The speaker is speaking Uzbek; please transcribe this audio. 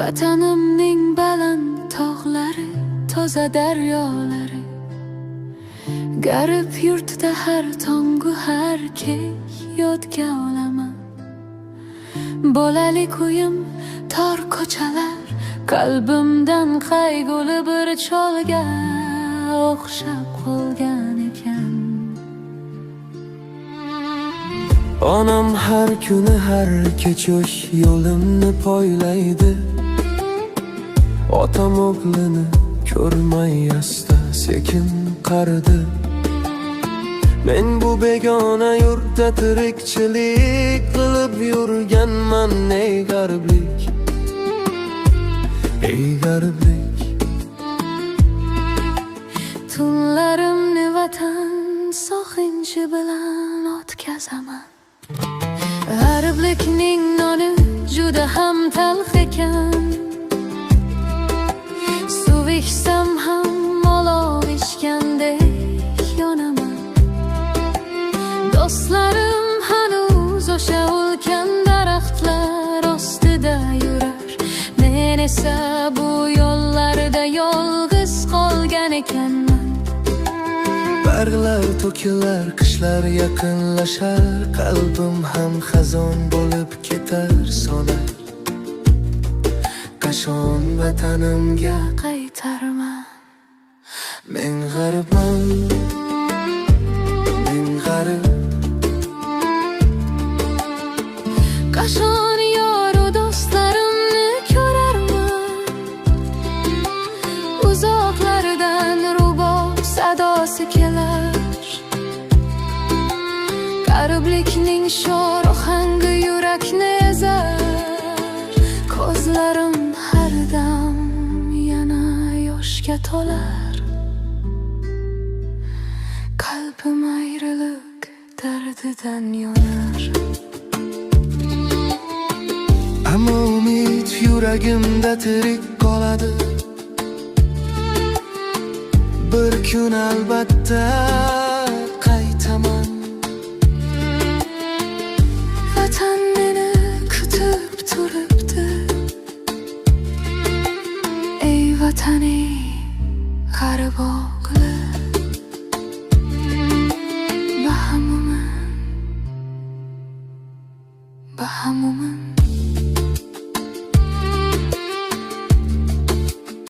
Vatanimning baland tog'lari, toza daryolari. G'arib yurtda har tongu har kech yodga olaman. Bolalik uyim, tor ko'chalar, qalbimdan qayg'uli bir cholga o'xshab qolgan ekan. Onam har kuni, har kecha yo'limni poylaydi. Otam o'g'lini ko'rmay asta sekin qaridi. Men bu begona yurtda tirikchilik qilib yurganman. Ey g'ariblik, ey g'ariblik. Tunlarimni vatan sog'inchi bilan o'tkazaman. G'ariblikning noni juda ham talx ekan. Suv ichsam ham olov ichgandek yonaman. Do'stlarim hanuz o'sha ulkan daraxtlar ostida yurar. Men esa bu yo'llarda yolg'iz qolgan ekanman. Barglar to'kilar, qishlar yaqinlashar. Qalbim ham xazon bo'lib ketar, solar. Qachon vatanimga qaytarman? Men g'aribman, men g'arib. Qachon yoru do'stlarimni ko'rarman? Uzoqlardan rubob sadosi kelar. G'ariblikning sho'r ohangi yurakni ezar. Ko'zlarim har dam yana yoshga to'lar. Qalbim ayrılık dardidan yonar. Ammo umid yuragimda tirik qoladi. Bir kun albatta qaytaman. Vatan meni kutib turibdi. Ey vatan, ey g'arib o'g'li.